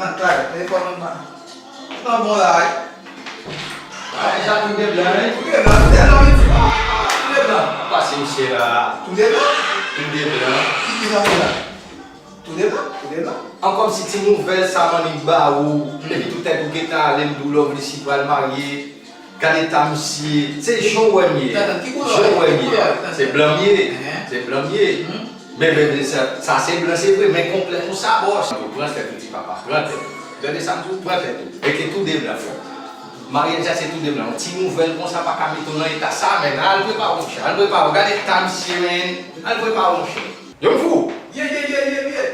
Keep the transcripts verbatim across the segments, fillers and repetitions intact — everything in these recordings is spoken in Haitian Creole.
Klè, men fò nou pa. Nan bon la, wi. Ah, deja tou de blan, wi. Tou de blan, tou de blan, wi. Ah, tou de blan. Pase misye la. Tou de blan? Tou de blan. Ki, ki sa fè la? Tou de blan, tou de blan. An kòmsi ti nouvèl sa m annik ba ou, epi tou tèt ou gentan ale, m di w Lovely si pral marye. Gade ta misye, se jan w wè m ye. Jan w wè m ye. Se blan m ye. Se blan m ye. Men, men, men, sa, sa se blan, se vre, men konplè konsa, bòs. Ou pran tèt ou, ti papa, pran tèt ou. Tande sa m di w, pran tèt ou. Rete tou de blan, frè. Maryaj la, se tou de blan. Yon ti nouvèl konsa pa ka mete w nan eta sa, men. Al prepare w, monchè, al prepare w. Gade ta misye, men. Al prepare w, monchè. Yon fou! Ye, ye, ye, ye, ye!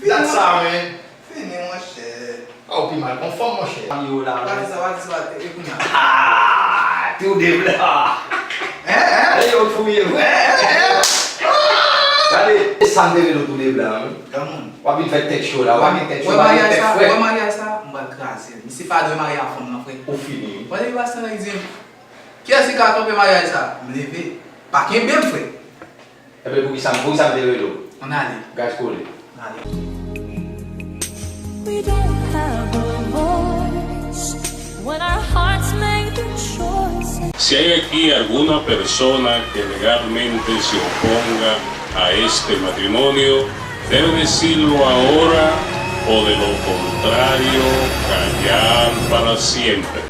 Dat sa, men. Fini, monchè. Ah, ou pi mal konfòm, monchè. Fanmi yo la, men. Gade sa, gade sa, e kounye a? Ah, tou de blan. Hein, hein? E yo fouye vre. Hein, hein, hein? Gade, e sa m te rele w tou de blan, wi. Granmoun. W ap vin fè tèt cho la, w ap gen tèt cho, w ap gen tèt frèt. Wè maryaj sa, m pral kraze l. Misye pa dwe marye a fanm nan, frè. Ou fini. Wè depi paske nan li di m, kiyès ki ka kanpe maryaj sa? M leve. Pa kenbe m, frè. Ebyen, pou ki sa, pou ki sa m te rele w? Ann ale. Gaz kole. Ann ale. We don't have a voice when our hearts make the choice. Si hay aquí alguna persona que legalmente se oponga a este matrimonio, debe decirlo ahora o de lo contrario, callar para siempre.